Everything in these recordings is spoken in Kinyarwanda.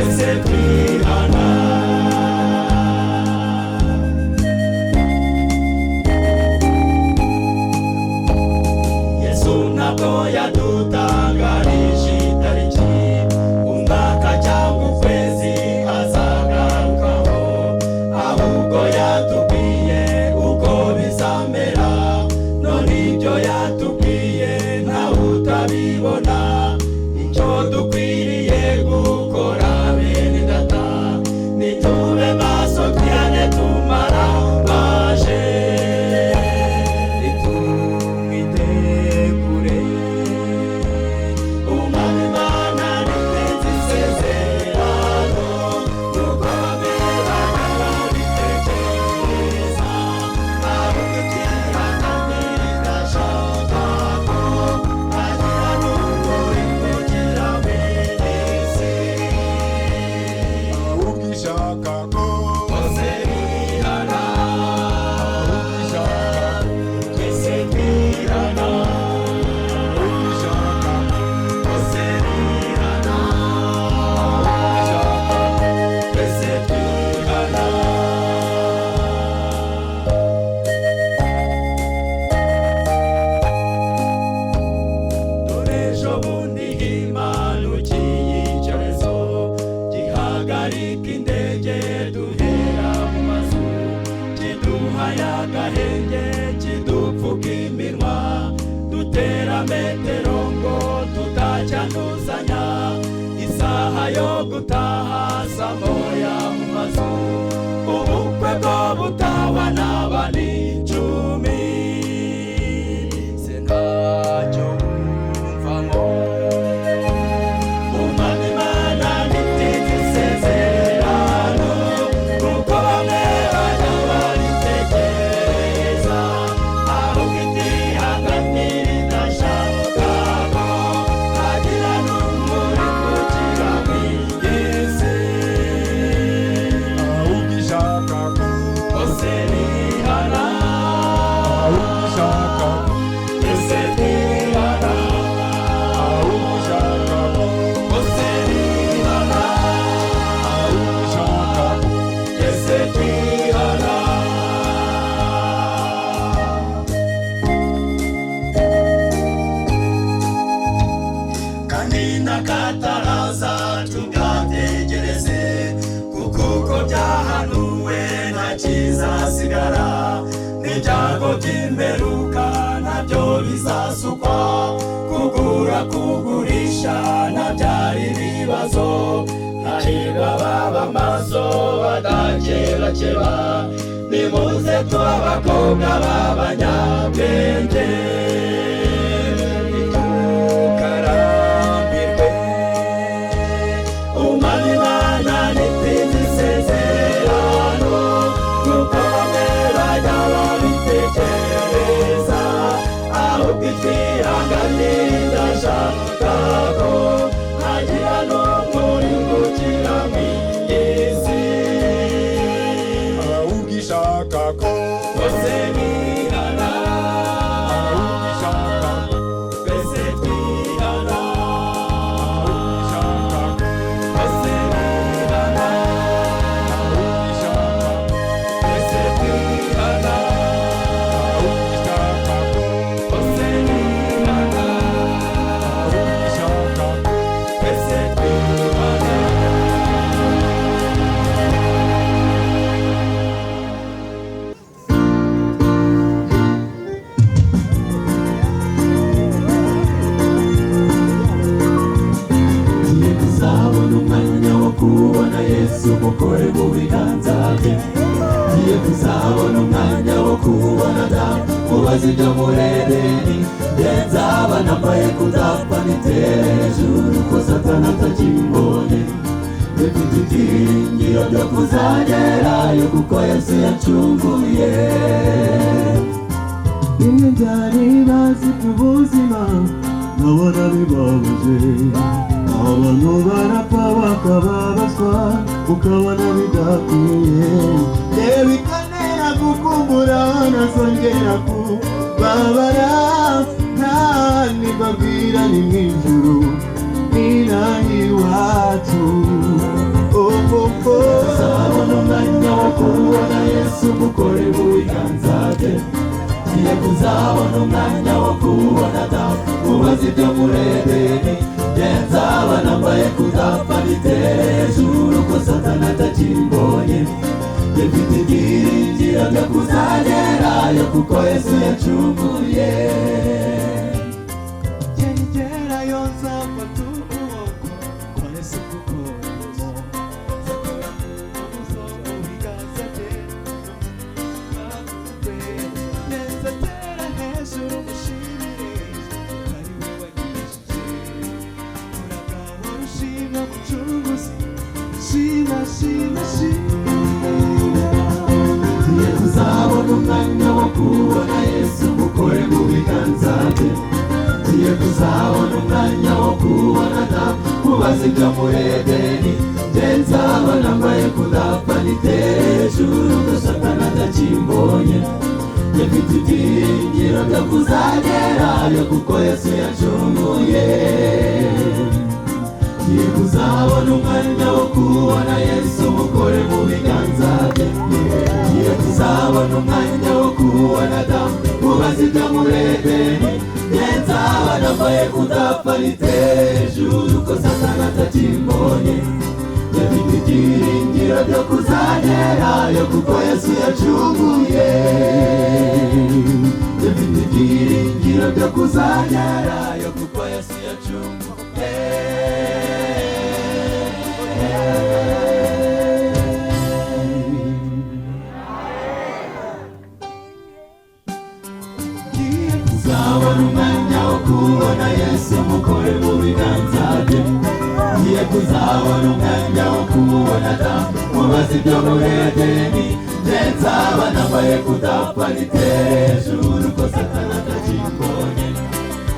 Twese twihana. Yesu ntabwo yadutangarije itariki, umwaka cyangwa ukwezi azagarukaho, ahubwo yatubwiye uko bizamera. None ibyo yatubwiye ntawe utabibona. Icyo dukwiriye gukora, bene data, nitube maso, twihane tumara maje, nitumwitegure. Umwami Imana niteze isezerano, nuko bamwe bajya babitekereza, ahubwo twihanganira idashaka ko hagira n'umurimbukira mu isi. Ahubwo ishaka ko Bose bihana. Ahubwo ishaka ko Twese twihana. Ahubwo ishaka ko Bose bihana. Ahubwo ishaka ko Twese twihana. Dore ejo bundi himanukiye icyorezo gihagarika indege, duhera mu mazu, kiduha agahenge, kidupfuka iminwa, dutera metero ngo tutacyanduzanya. Isaha yo gutaha saa moya mu mazu, ubukwe bwo butahwa n'abandi 10, sinacyo wumvamo. Umwami Imana niteze isezerano, kuko bamwe bajya babitekereza, ahubwo itihanganira idashaka ko hagira n'umurimbukira mu isi. Ahubwo ishaka ko Bose bihana. Ahubwo ishaka ko Twese twihana. Ahubwo ishaka ko Bose bihana. Ahubwo ishaka ko Twese twihana. Kandi n'akataraza tugategereze, kuko uko byahanuwe nta kizasigara. N'ibyago by'imperuka nabyo bizasukwa, kugura kugurisha nabyari ibibazo. Hahirwa baba maso badakebakeba. Nimuze tuba abakobwa b'abanyabwenge, ntitukarambirwe. Umwami Imana niteze isezerano, kuko bamwe bajya babitekereza, ahubwo itwihanganira idashaka ko hagira n'umurimbukira mu isi. Ahubwo ishaka ko Bose bihana. Ahubwo ishaka ko Twese twihana. Ahubwo ishaka ko Bose bihana. Ahubwo ishaka ko Twese twihana. Ahubwo ishaka ko Bose bihana. Ahubwo ishaka ko Twese twihana. Ngiye kuzabona umwanya wo kubona Yesu, mukore mu biganza bye. Ngiye kuzabona umwanya wo kubona data, mubaze ibyo muri Edeni. Njye nzaba nambaye kudapfa, nitere hejuru ko Satani atakimbonye. Dufite ibyiringiro byo kuzagerayo kuko Yesu yacunguye. Bimwe byari bazi ku buzima nkabona bibabaje, abantu barapfa bakababazwa, ukabona bidakwiye. Reba ikanera gukumbura, nazongera kubabara, nta nibabwira ni mu ijuru, ni naho iwacu. kuzabona umwanya wo kubona dawe, mubaze ibyo muri Edeni. Njye nzaba nambaye kudapfa, nitere hejuru ko Satani atakimbonye. Njye mfite ibyiringiro byo kuzagerayo kuko Yesu yacunguye. Ngerayo nzafata ukuboko kwa Yesu, kuko nzakora mu biganza bye. Neza tera hejuru mushimire ari we wanyijije. Uragahora ushima Mucunguzi, shima, shima, shima. Ngiye kuzabona umwanya wo kubona Yesu, mukore mu biganza bye. Ngiye kuzabona umwanya wo kubona dawe, mubaze ibyo muri Edeni. Njye nzaba nambaye kudapfa, nitere hejuru ko Satani atakimbonye. Njye mfite ibyiringiro byo kuzagerayo kuko Yesu yacunguye. Ngiye kuzabona umwanya wo kubona Yesu, mukore mu biganza bye. Ngiye kuzabona umwanya wo kubona dawe, mubaze ibyo muri Edeni. Njye nzaba nambaye kudapfa, nitere hejuru ko Satani atakimbonye. Njye mfite ibyiringiro byo kuzagerayo kuko Yesu yacunguye. Njye mfite ibyiringiro byo kuzagerayo kuko Yesu yacunguye. Kuzabona umwanya wo kubona Yesu, mukore mu biganza bye. Ngiye kuzabona umwanya wo kubona dawe, mubaze ibyo muri Edeni. Njye nzaba nambaye kudapfa, nitere hejuru ko Satani atakimbonye.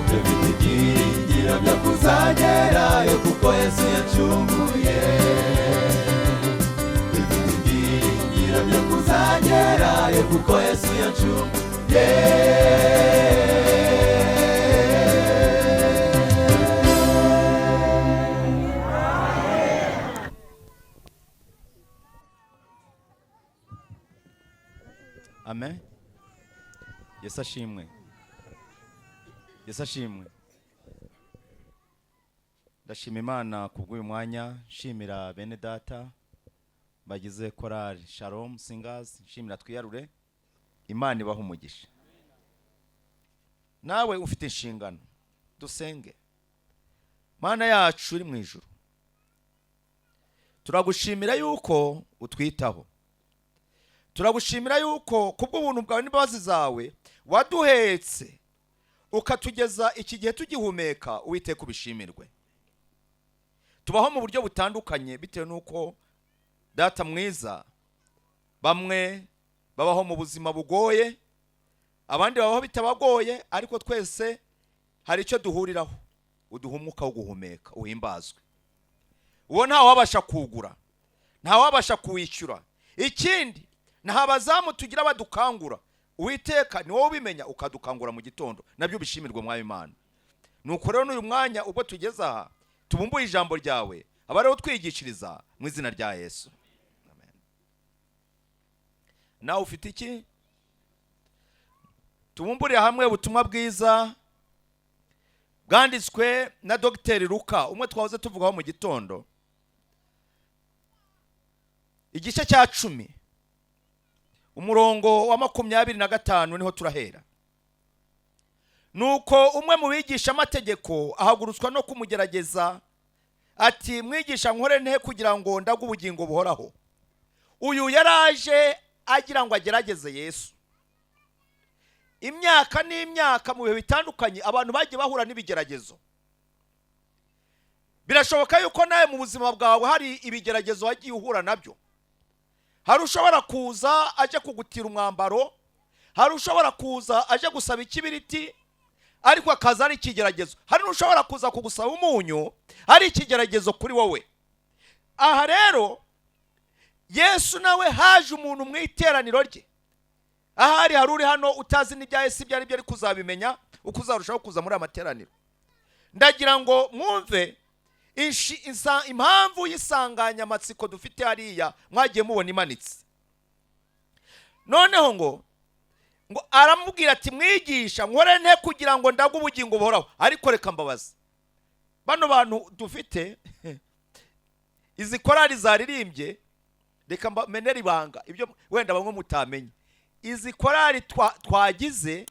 Njye mfite ibyiringiro byo kuzagerayo kuko Yesu yacunguye. Njye mfite ibyiringiro byo kuzagerayo kuko Yesu yacunguye. Amen. Yesu ashimwe, Yesu ashimwe. Ndashima Imana kubw'uyu mwanya, nshimira bene data bagize korali Shalom Singers, nshimira Twiyarure. Imana ibaha umugisha. Nawe ufite inshingano, dusenge. Mana yacu uri mu ijuru, turagushimira yuko utwitaho. Turagushimira yuko kubw'ubuntu bwawe n'imbabazi zawe waduhetse ukatugeza iki gihe tugihumeka. Uwiteka, ubishimirwe. Tubaho mu buryo butandukanye bitewe n'uko, Data mwiza, bamwe babaho mu buzima bugoye, abandi babaho bitabagoye, ariko twese hari icyo duhuriraho: uduha umwuka wo guhumeka. Uhimbazwe. Uwo ntawabasha kuwugura, ntawabasha kuwishyura. Ikindi, nta bazamu tugira badukangura. Uwiteka, ni wowe ubimenya ukadukangura mu gitondo, nabyo bishimirwe, Mwami Imana. Nuko rero n'uyu mwanya ubwo tugeze aha, tubumbuye ijambo ryawe, aba ariho twigishiriza mu izina rya Yesu. Amen. Nawe ufite iki? Tubumburire hamwe ubutumwa bwiza bwanditswe na Dogiteri Luka, umwe twahoze tuvugaho mu gitondo, igice cya 10, umurongo wa 25, niho turahera. Nuko umwe mu bigisha amategeko ahagurutswa no kumugerageza ati: "Mwigisha, nkore nte kugira ngo ndagwe ubugingo buhoraho?" Uyu yaraje agira ngo agerageze Yesu. Imyaka n'imyaka, mu bihe bitandukanye, abantu bagiye bahura n'ibigeragezo. Birashoboka yuko nawe mu buzima bwawe hari ibigeragezo wagiye uhura nabyo. Hari ushobora kuza aje kugutira umwambaro, hari ushobora kuza aje gusaba ikibiriti, ariko akaza ari ikigeragezo. Hari n'ushobora kuza kugusaba umunyu, ari ikigeragezo kuri wowe. Aha rero Yesu nawe haje umuntu mu iteraniro rye. Ahari hari uri hano utazi n'ibya Yesu ibyo ari byo, ariko uzabimenya uko uzarushaho kuza muri aya materaniro. Ndagira ngo mwumve impamvu y'isanganyamatsiko dufite hariya mwagiye mubona imanitse. Noneho ngo Ngo aramubwira ati: "Mwigisha, nkore nte kugira ngo ndagwe ubugingo buhoraho?" Ariko reka mbabaze bano bantu dufite izi korali zaririmbye, reka mbamenere ibanga, ibyo wenda bamwe mutamenye. Izi korali twagize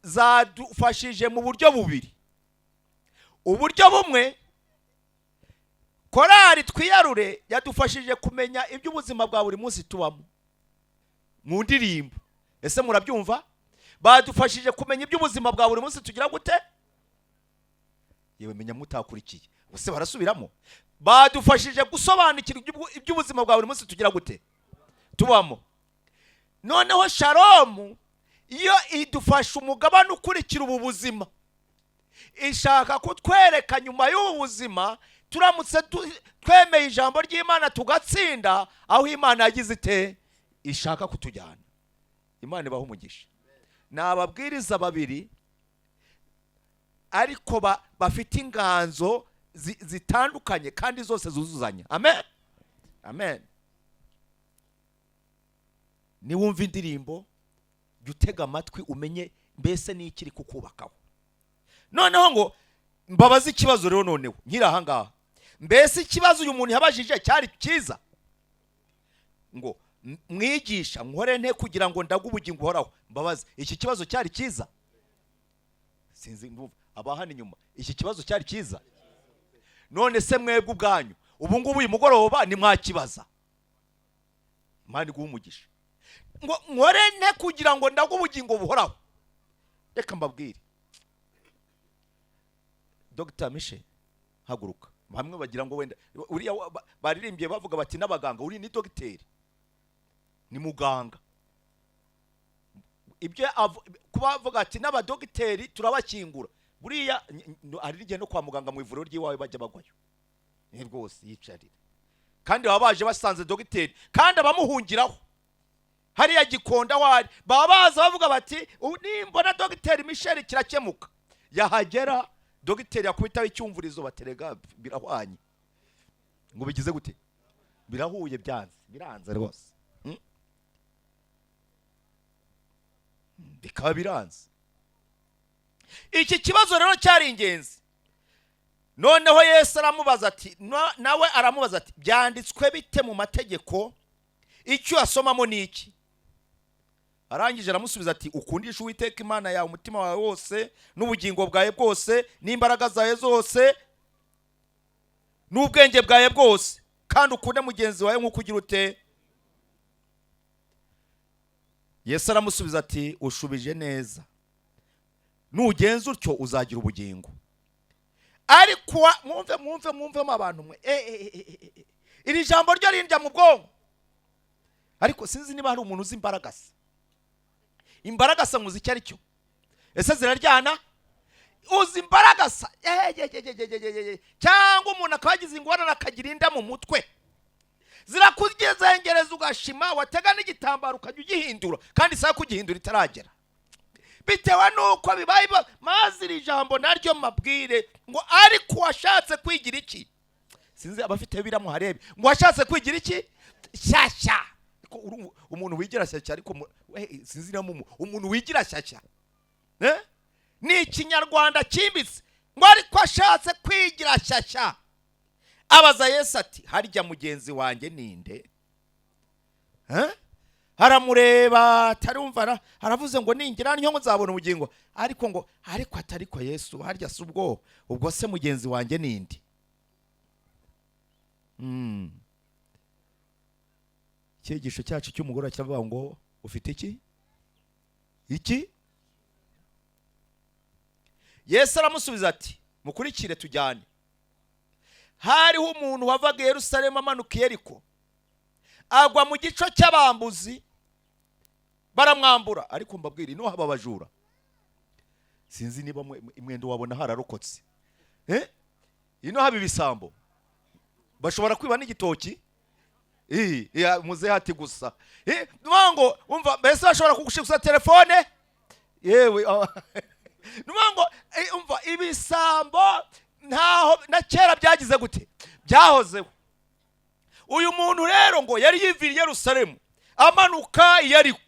zadufashije mu buryo bubiri. Uburyo bumwe, korali Twiyarure yadufashije kumenya iby'ubuzima bwa buri munsi tubamo mu ndirimbo. Ese murabyumva? Badufashije kumenya iby'ubuzima bwa buri munsi tugira gute? Yewe, menya mutakurikiye ubuse barasubiramo. Badufashije gusobanukirwa iby'ubuzima bwa buri munsi tugira gute? Tubamo. Noneho Shalomu iyo idufasha umugabane ukurikira ubu buzima, ishaka kutwereka nyuma y'ubu buzima, turamutse twemeye ijambo ry'Imana tugatsinda, aho Imana yagize ite? Ishaka kutujyana. Imana ibaha umugisha. Ni ababwiriza babiri ariko bafite inganzo zitandukanye kandi zose zuzuzanya. Amen, amen. Niwumva indirimbo, jya utega amatwi umenye mbese ni ikiri kukubakaho. Noneho ngo mbabaze ikibazo rero. Noneho nkiri aha ngaha, mbese ikibazo uyu muntu yabajije cyari cyiza? Ngo: "Mwigisha, nkore nte kugira ngo ndagwe ubugingo buhoraho?" Mbabaze, iki kibazo cyari cyiza? Sinzi, ndumva aba hano inyuma, iki kibazo cyari cyiza? None se mwebwe ubwanyu ubu ngubu uyu mugoroba nimwakibaza? Imana iguhe umugisha. Ngo: "Nkore nte kugira ngo ndagwe ubugingo buhoraho?" Reka mbabwire. Dr Mishe, haguruka. Bamwe bagira ngo wenda uriya baririmbye bavuga bati n'abaganga, uri ni dogiteri, ni muganga. Ibyo kuba bavuga ati n'abadogiteri turabakingura, buriya hari n'igihe no kwa muganga mu ivuriro ry'iwawe bajya bagwayo. Ni rwose yicarire, kandi baba baje basanze dogiteri, kandi abamuhungiraho hariya Gikonda wari baba baza bavuga bati: "Nimbona dogiteri Michel kirakemuka." Yahagera, dogiteri yakubitaho icyumvurizo, baterega birahwanye. Ngo bigize gute? Birahuye, byanze, biranze rwose. Bikaba biranze. Iki kibazo rero cyari ingenzi. Noneho Yesu aramubaza ati nawe aramubaza ati: "Byanditswe bite mu mategeko? Icyo uyasomamo ni iki?" Arangije aramusubiza ati: "Ukundisha Uwiteka Imana yawe umutima wawe wose n'ubugingo bwawe bwose n'imbaraga zawe zose n'ubwenge bwawe bwose, kandi ukunde mugenzi wawe nk'uko ugira ute?" Yesu aramusubiza ati: "Ushubije neza, nugenza utyo uzagira ubugingo." Ariko mwumve, mwumve, mwumvemo abantu mwe. Iri jambo ryo rinjya mu bwonko, ariko sinzi niba hari umuntu uzi imbaragasa. Imbaragasa muzi icyo ari cyo? Ese ziraryana? Uzi imbaragasa? Cyangwa umuntu akaba yagize ingorane akagira inda mu mutwe, zirakuzengereza ugashima, watega n'igitambaro ukajya ugihindura kandi isaha yo kugihindura itaragera, bitewe n'uko bibaye. Maze iri jambo naryo mabwire ngo: "Ariko washatse kwigira iki?" Sinzi abafite biramuharebe. Ngo: "Washatse kwigira iki?" Shyashya. Ariko umuntu wigira shyashya, ariko sinzi niba umuntu wigira shyashya, eh? Ni Ikinyarwanda cyimbitse. Ngo: "Ariko ashatse kwigira shyashya, abaza Yesu ati: 'Harya mugenzi wanjye ninde?'" Eh? Aramureba, atarumva aravuze ngo: "Ningira ntyo ngo nzabona ubugingo." Ariko ngo ariko atariko: "Yesu, harya si ubwo ubwo se mugenzi wanjye ninde?" Icyigisho cyacu cy'umugoroba kiravuga ngo: "Ufite iki iki?" Yesu aramusubiza ati, mukurikire tujyane: "Hariho umuntu wavaga i Yerusalemu amanuka i Yeriko, agwa mu gico cy'abambuzi, baramwambura." Ariko mbabwira, ino haba abajura. Sinzi niba mwenda wabona hararokotse, eh? Ino haba ibisambo, bashobora kwiba n'igitoki. Ya, muzehe ati gusa. Nuvuga ngo umva, mbese bashobora kugushikuza telefone. Yewe, nuvuga ngo umva, ibisambo ntaho na kera byagize gute? Byahozeho. Uyu muntu rero ngo yari yiviriye i Yerusalemu. Amanuka i Yeriko,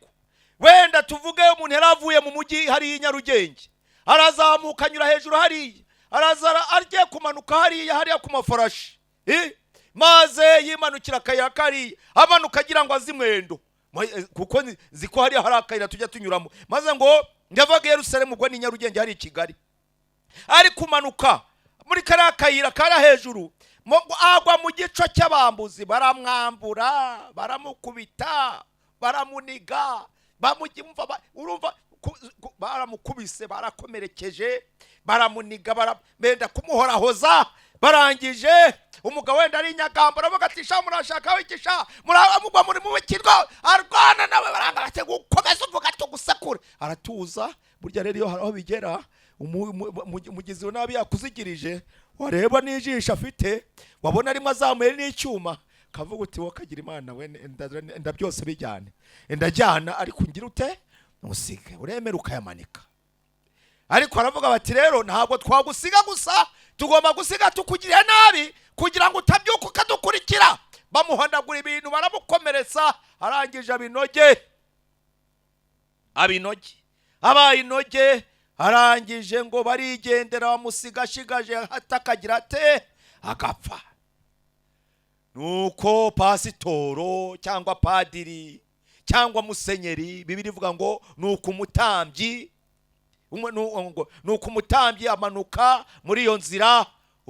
wenda tuvuge umuntu yari avuye mu mujyi hariya i Nyarugenge, arazamuka anyura hejuru hariya, araza agiye kumanuka hariya hariya ku mafarashi. Maze yimanukira akayira kariya, amanuka agira ngo aze Mwendo, kuko nzi ko hariya hari akayira tujya tunyuramo. Maze ngo yavaga i Yerusalemu, ubwo ni Nyarugenge hari i Kigali, ari kumanuka muri kariya kayira kari hejuru, agwa mu gico cy'abambuzi, baramwambura, baramukubita, baramuniga, urumva baramukubise, barakomerekeje, baramuniga, benda kumuhorahoza. Barangije umugabo wenda ari inyagamba, aravuga ati: "Sha, murashaka wigisha muramugwa muri mu kirwa." Arwana nawe, baranga, bati: "Gukomeza uvuga tugusekure." Aratuza. Burya rero iyo hari aho bigera, umugizi wa nabi yakuzigirije, wareba n'ijisho afite, wabona arimo azamuye n'icyuma, kavuga uti: "Wowe kagira Imana we, enda byose bijyane, ndajyana, ariko ngira ute ntusige." Uremera ukayamanika. Ariko aravuga bati: "Rero ntabwo twagusiga gusa, tugomba gusiga tukugiriye nabi kugira ngo utabyuka ukadukurikira." Bamuhanagura ibintu, baramukomeretsa, arangije abinoge, abinoge, abaye inoge. Arangije ngo barigendera, bamusiga ashigaje atakagira ate, agapfa. Nuko pasitoro cyangwa padiri cyangwa musenyeri, Bibiliya ivuga ngo nuko umutambyi ngo nuko umutambyi amanuka muri iyo nzira.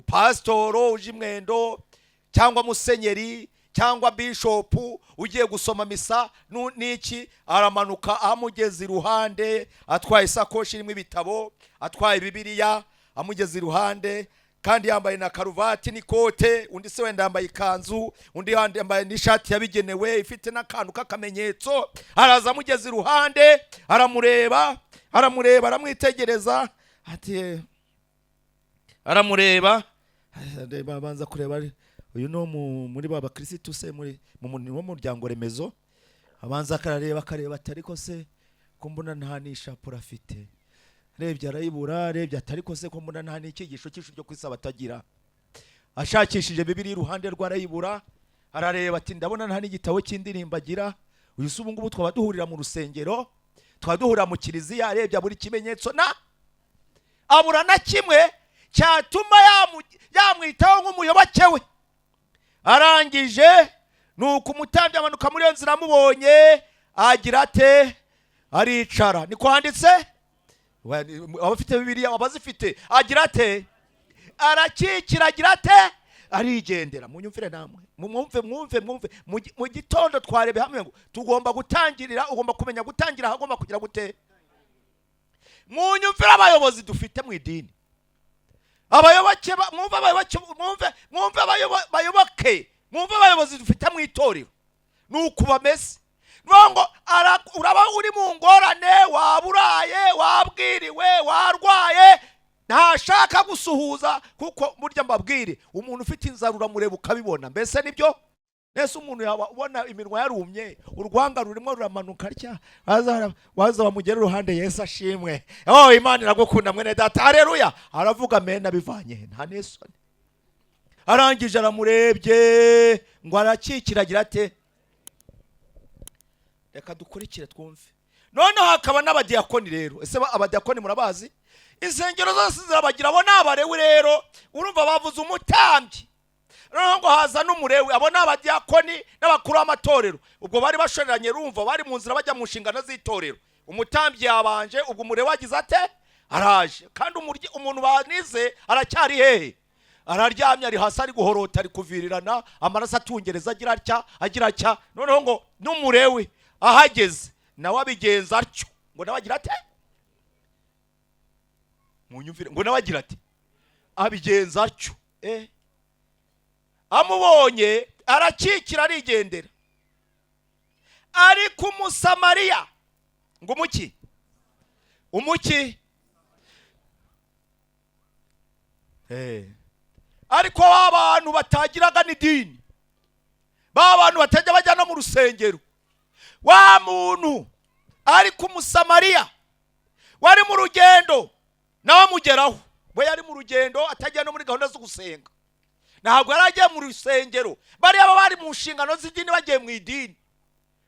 Pasitoro uje imwendo cyangwa musenyeri cyangwa bishopu ugiye gusoma misa n'iki, aramanuka, amugeze iruhande, atwaye isakoshi irimo ibitabo, atwaye Bibiliya, amugeze iruhande kandi yambaye na karuvati n'ikote, undi se wenda yambaye ikanzu, undi yambaye n'ishati yabigenewe ifite n'akantu k'akamenyetso. Araza amugeze iruhande, aramureba, aramureba, aramwitegereza, ati aramureba, areba, abanza kureba uyu ni uwo muri ba bakirisitu se, muri mu muryango remezo. Abanza akarareba, akareba ati: "Ariko se ko mbona nta n'ishapure afite?" Rebye arayibura. Rebye ati: "Ariko se ko mbona nta n'icyigisho cy'ishuri ryo kwisaba atagira?" Ashakishije Bibiliya iruhande rwe arayibura. Arareba ati: "Ndabona nta n'igitabo cy'indirimbo agira. Uyu se ubu ngubu twaba duhurira mu rusengero, twaba duhurira mu kiliziya?" Arebye abura ikimenyetso, na abura na kimwe cyatuma yamwitaho nk'umuyoboke we. Arangije nuko umutambyi amanuka muri iyo nzira, amubonye agira ate? Aricara. Niko handitse. Abafite Bibiliya, abazifite, agira ate? Arakikira, agira ate? Arigendera. Munyumvire namwe, mwumve, mwumve, mwumve. Mu gitondo twarebe hamwe ngo tugomba gutangirira, ugomba kumenya gutangira ahagomba kugira gute. Munyumvire abayobozi dufite mu idini, abayoboke mwumve abayoboke, mwumve, mwumve bayoboke, mwumve abayobozi dufite mu itorero ni uku bameze. Ni ngo uraba uri mu ngorane, waba uraye, wabwiriwe, warwaye, ntashaka gusuhuza. Kuko burya mbabwire, umuntu ufite inzara uramureba ukabibona. Mbese nibyo? Ese umuntu yaba ubona iminwa yarumye, urwanga rurimo ruramanuka atya, waza wamugera iruhande: "Yesu ashimwe, oh, Imana iragukunda mwene data, haleluya." Aravuga mena bivanye he? Nta n'isoni. Arangije aramurebye ngo arakikira, agira ate? Reka dukurikire twumve. Noneho hakaba n'abadiyakoni rero. Ese abadiyakoni murabazi? Insengero zose zirabagira. Abo ni abarewi rero. Urumva bavuze umutambyi, noneho ngo haza n'umurewi. Abo ni abadiyakoni n'abakuru b'amatorero. Ubwo bari bashoreranye, urumva bari mu nzira bajya mu nshingano z'itorero. Umutambyi yabanje, ubwo umurewi agize ate? Araje. Kandi umuntu banize aracyari hehe? Araryamye, ari hasi, ari guhorota, ari kuvirirana amaraso, atungereza, agira atya, agira atya. Noneho ngo n'umurewi ahageze nawe abigenza atyo, ngo nawe agira ate? Munyumvire, ngo nawe agira ati abigenza atyo. Amubonye arakikira, arigendera. Ariko Umusamariya, ngo umuki umuki ariko ba bantu batagiraga n'idini, ba bantu batajya bajya no mu rusengero, wa muntu, ariko Umusamariya wari mu rugendo nawe amugeraho. We yari mu rugendo, atajya no muri gahunda zo gusenga, ntabwo yari agiye mu rusengero. Bariya baba bari mu nshingano z'idini, bagiye mu idini,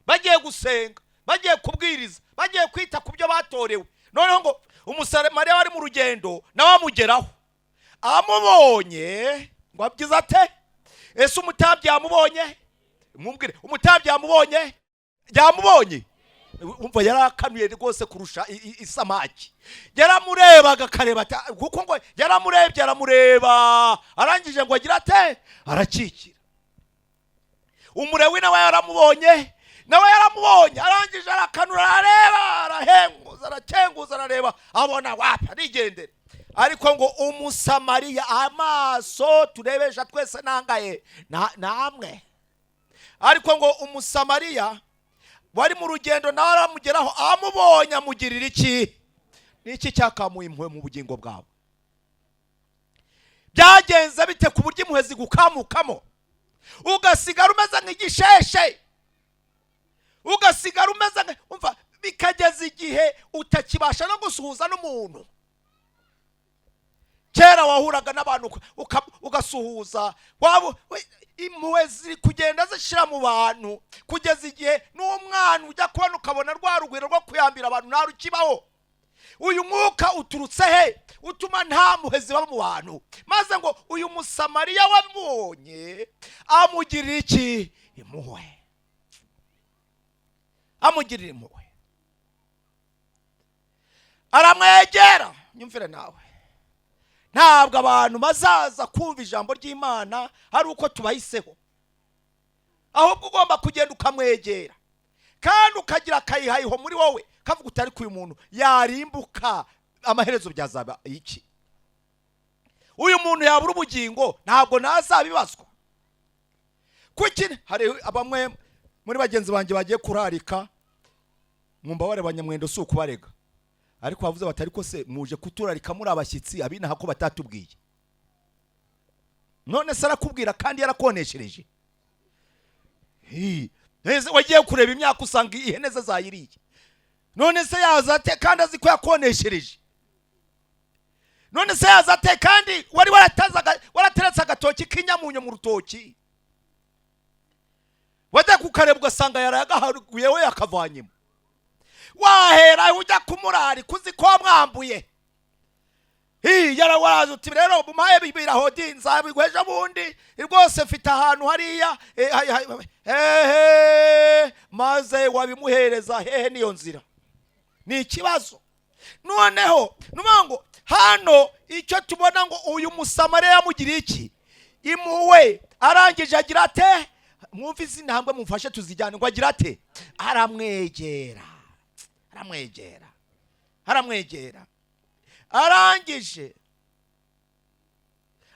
Bagiye gusenga, bagiye kubwiriza, bagiye kwita ku byo batorewe. Noneho ngo Umusamariya wari mu rugendo nawe amugeraho, amubonye ngo abyize ate? Ese umutambyi yamubonye? Mwumvire, umutambyi yamubonye, yamubonye. Umva, yarakanuye rwose kurusha isamaki. Yaramurebaga akareba kuko ngo yaramurebye, aramureba, arangije ngo agira ate? Arakikira. Umurewi nawe yaramubonye, nawe yaramubonye, arangije arakanura, arareba, arahenguza, arakenguza, arareba, abona wapi, arigendera. Ariko ngo Umusamariya, amaso turebesha twese nangaye namwe, ariko ngo Umusamariya wari mu rugendo nawe aramugeraho, amubonye amugirira iki? Ni iki cyakamuye impuhwe mu bugingo bwawe? Byagenze bite ku buryo impuhwe zigukamukamo, ugasigara umeze nk'igisheshe, ugasigara umeze nka, umva, bikageza igihe utakibasha no gusuhuza n'umuntu? Kera wahuraga n'abantu ugasuhuza, waba impuhwe ziri kugenda zishira mu bantu, kugeza igihe n'umwana ujya kubona ukabona rwa rugwiro rwo kuyambira abantu ntarukibaho. Uyu mwuka uturutse he utuma nta mpuhwe ziba mu bantu? Maze ngo uyu Musamariya wamubonye amugirira iki? Impuhwe. Amugirira impuhwe, aramwegera. Nyumvire nawe, ntabwo abantu bazaza kumva ijambo ry'Imana ari uko tubahiseho, ahubwo ugomba kugenda ukamwegera, kandi ukagira akayihayiho muri wowe, kavuga uti ariko uyu muntu yarimbuka amaherezo byazaba iki? Uyu muntu yabura ubugingo ntabwo nazabibazwa. Kuki hari bamwe muri bagenzi banjye bagiye kurarika, mwumva abanyamwendo, si ukubarega, ariko bavuze bati ariko se muje kuturarika muri abashyitsi, abinaha ko batatubwiye? None se arakubwira kandi yarakoneshereje? Wagiye kureba imyaka usanga ihene ze zayiriye. None se yaza ate kandi azi ko yakoneshereje? None se yaza ate kandi wari warateretse agatoki k'inyamunyo mu rutoki, wajya kukareba ugasanga yaragahaguye we yakavanyemo? Wahera ujya kumurarika uzi ko wamwambuye. Yarawaza uti rero mumaye bibiri di nzabigwa ejo bundi, rwose mfite ahantu hariya, hehe, maze wabimuhereza hehe? Niyo nzira ni ikibazo. Noneho nuvuga ngo hano icyo tubona, ngo uyu Musamariya yamugiriye iki? Impuhwe. Arangije agira ate? Mwumve izi ntambwe, mumfashe tuzijyane. Ngo agira ate? Aramwegera, aramwegera, aramwegera, arangije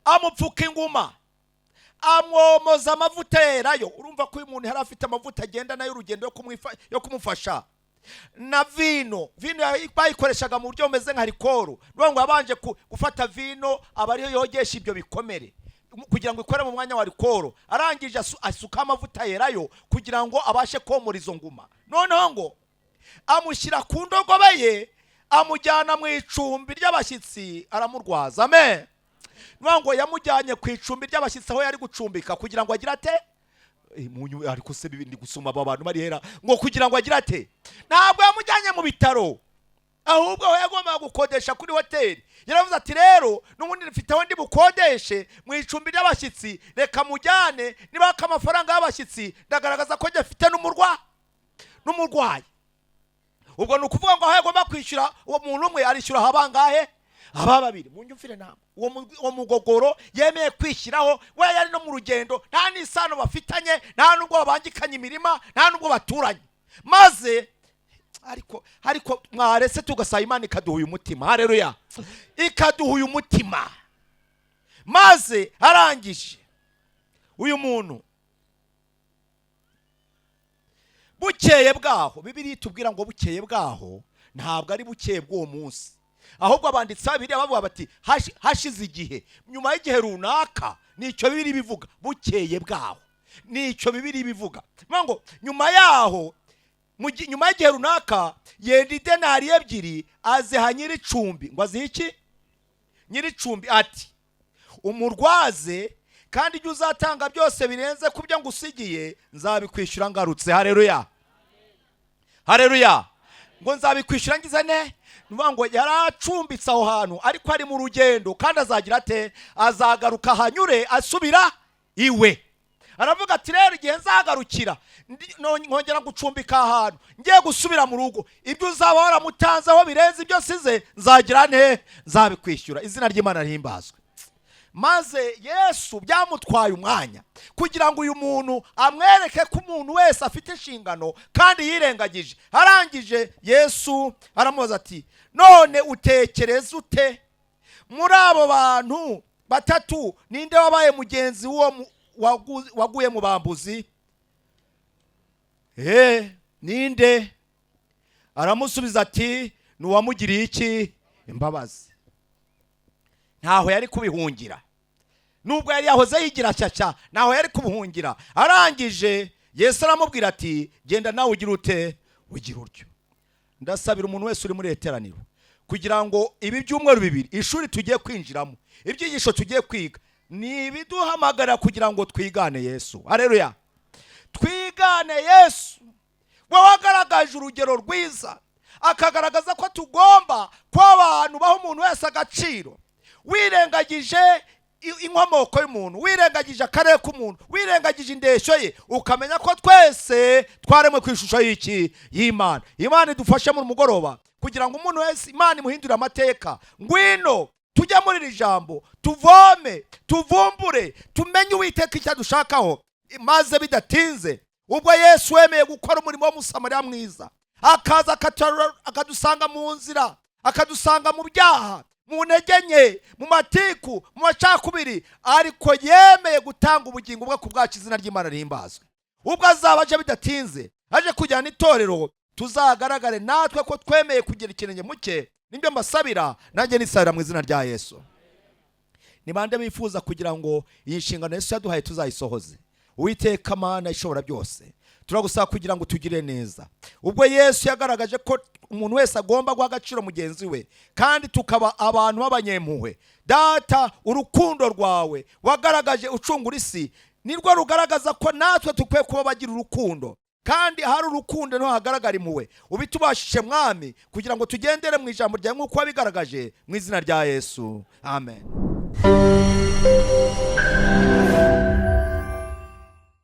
amupfuka inguma, amwomoza amavuta yerayo. Urumva ko uyu muntu yari afite amavuta agenda nayo urugendo yo kumufasha, na vino. Vino bayikoreshaga mu buryo bumeze nka rikoru. Ni ngo yabanje gufata vino aba ariyo yogesha ibyo bikomere kugira ngo ikore mu mwanya wa rikoro. Arangije asuka amavuta yerayo kugira ngo abashe komora izo nguma. Noneho ngo amushyira ku ndogobe ye, amujyana mu icumbi ry'abashyitsi, aramurwaza. Amen. Ngo yamujyanye ku icumbi ry'abashyitsi aho yari gucumbika kugira ngo agire ate? Ariko se ndi gusoma aba bantu bari hera, ngo kugira ngo agire ate? Ntabwo yamujyanye mu bitaro, ahubwo aho yagombaga gukodesha kuri hoteli yaravuze ati rero n'ubundi mfite aho ndi bukodeshe mu icumbi ry'abashyitsi, reka mujyane, niba amafaranga y'abashyitsi ndagaragaza ko njye mfite n'umurwayi. Ubwo ni ukuvuga ngo aho yagomba kwishyura uwo muntu umwe arishyura ahabangahe? Aba babiri. Munyumvire namwe, uwo mugogoro yemeye kwishyiraho, we yari no mu rugendo, nta n'isano bafitanye, nta n'ubwo babangikanye imirima, nta n'ubwo baturanye. Maze ariko mwarese tugasaba Imana ikaduha uyu mutima. Haleluya, ikaduha uyu mutima. Maze arangije uyu muntu bukeye bwaho, Bibiliya itubwira ngo bukeye bwaho, ntabwo ari bukeye bw'uwo munsi, ahubwo abanditsi babiri bavuga bati hashize igihe, nyuma y'igihe runaka. Nicyo Bibiliya bivuga, bukeye bwaho nicyo Bibiliya bivuga ngo nyuma yaho, nyuma y'igihe runaka, yenda idenari 2 aziha nyir'icumbi. Ngo azihe iki? Nyir'icumbi ati umurwaze, kandi ibyo uzatanga byose birenze ku byo ngusigiye nzabikwishyura ngarutse. Haleluya. Hareruya! Ngo nzabikwishyura ngize ne? Ni ukuvuga ngo yari acumbitse aho hantu, ariko ari mu rugendo, kandi azagira ate? Azagaruka ahanyure asubira iwe. Aravuga ati: "Rero igihe nzagarukira nkongera gucumbika ahantu ngiye gusubira mu rugo, ibyo uzaba waramutanzeho birenze ibyo size, nzagira nte? Nzabikwishyura." Izina ry'Imana rihimbazwe. Maze Yesu byamutwaye umwanya kugira ngo uyu muntu amwereke ko umuntu wese afite inshingano kandi yirengagije. Arangije Yesu aramubaza ati: "None utekereza ute? Muri abo bantu batatu ninde wabaye mugenzi w'uwo waguye mu bambuzi? Ninde?" Aramusubiza ati: "Ni uwamugiriye iki? Imbabazi." Ntaho yari kubihungira, nubwo yari yahoze yigira shyashya, ntaho yari kubuhungira. Arangije Yesu aramubwira ati: "Genda nawe ugira ute? Ugira utyo." Ndasabira umuntu wese uri muri iri teraniro kugira ngo ibi byumweru 2, ishuri tugiye kwinjiramo, ibyigisho tugiye kwiga, ni ibiduhamagara kugira ngo twigane Yesu. Hareruya! Twigane Yesu, we wagaragaje urugero rwiza, akagaragaza ko tugomba kuba abantu baha umuntu wese agaciro, wirengagije inkomoko y'umuntu, wirengagije akarere k'umuntu, wirengagije indeshyo ye, ukamenya ko twese twaremwe ku ishusho y'iki? Y'Imana. Imana idufashe mu mugoroba kugira ngo umuntu wese Imana imuhindure amateka. Ngwino tujye muri iri jambo, tuvome, tuvumbure, tumenye Uwiteka icyo adushakaho. Maze bidatinze, ubwo Yesu wemeye gukora umurimo w'Umusamariya mwiza, akaza akadusanga mu nzira, akadusanga mu byaha, mu ntege nke, mu matiku, mu macakubiri, ariko yemeye gutanga ubugingo bwe ku bwacu, izina ry'Imana rihimbazwe. Ubwo azaba aje bidatinze, aje kujyana itorero, tuzagaragare natwe ko twemeye kugira ikirenge mu cye. Nibyo mbasabira, nanjye nisabira mu izina rya Yesu. Ni bande bifuza kugira ngo iyi nshingano Yesu yaduhaye tuzayisohoze? Uwiteka Mana ishobora byose, turagusaba kugira ngo tugire neza. Ubwo Yesu yagaragaje ko umuntu wese agomba guha agaciro mugenzi we, kandi tukaba abantu b'abanyempuhwe, Data, urukundo rwawe wagaragaje ucungura isi nirwo rugaragaza ko natwe dukwiye kuba bagira urukundo, kandi ahari urukundo niho hagaragara impuhwe. Ubitubashishe, Mwami, kugira ngo tugendere mu ijambo ryawe nk'uko wabigaragaje, mu izina rya Yesu, amen.